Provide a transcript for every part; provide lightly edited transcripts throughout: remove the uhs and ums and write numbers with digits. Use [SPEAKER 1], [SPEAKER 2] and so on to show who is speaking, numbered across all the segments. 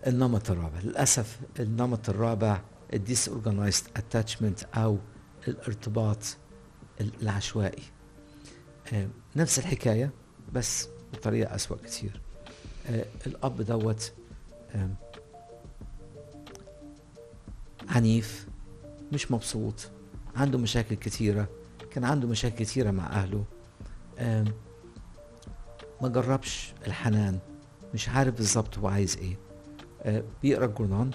[SPEAKER 1] النمط الرابع، للأسف النمط الرابع ال disorganized attachment أو الارتباط العشوائي. نفس الحكاية بس بطريقة أسوأ كتير. الأب دوت عنيف، مش مبسوط، عنده مشاكل كتيرة، كان عنده مشاكل كتيرة مع أهله، ما جربش الحنان، مش عارف بالظبط هو عايز ايه. بيقرا الجورنان،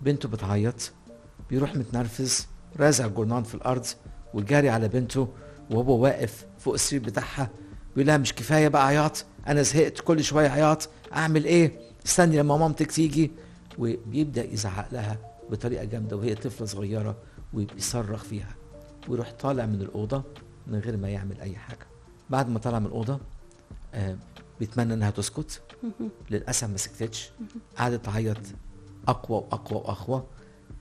[SPEAKER 1] بنته بتعيط، بيروح متنرفز رازع الجورنان في الارض وجاري على بنته وهو واقف فوق السرير بتاعها، بيقول لها مش كفاية بقى عياط، انا زهقت كل شوية عياط، اعمل ايه؟ استني لما مامتك تيجي. وبيبدا يزعق لها بطريقة جامدة وهي طفله صغيرة، وبيصرخ فيها، ويروح طالع من الاوضة من غير ما يعمل اي حاجة. بعد ما طلع من الاوضة بيتمنى انها تسكت، للاسف ما سكتتش، قعدت تعيط اقوى واقوى واقوى.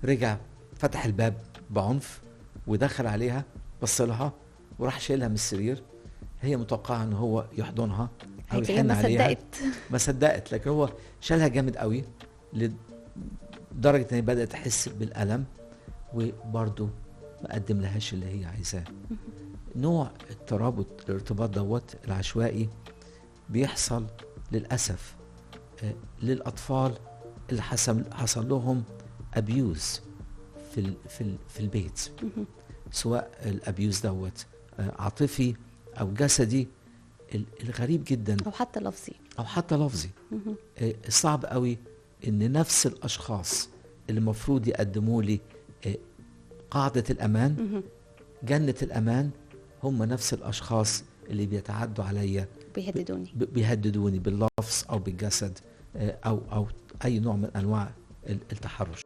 [SPEAKER 1] رجع فتح الباب بعنف ودخل عليها، بص لها وراح شايلها من السرير. هي متوقعه ان هو يحضنها او يحن عليها، ما صدقت، لكن هو شالها جامد قوي لدرجة ان هي بدات تحس بالالم، وبرده ما قدم لهاش اللي هي عايزاه. نوع الترابط الارتباط دوت العشوائي بيحصل للأسف للأطفال اللي حصل لهم abuse في البيت، سواء ال abuse دوت عاطفي أو جسدي. الغريب جدا
[SPEAKER 2] أو حتى لفظي،
[SPEAKER 1] أو حتى لفظي. صعب قوي إن نفس الأشخاص اللي المفروض يقدموا لي قاعدة الأمان، جنة الأمان، هم نفس الأشخاص اللي بيتعدوا عليا، بيهددوني باللفظ أو بالجسد أو أي نوع من أنواع التحرش.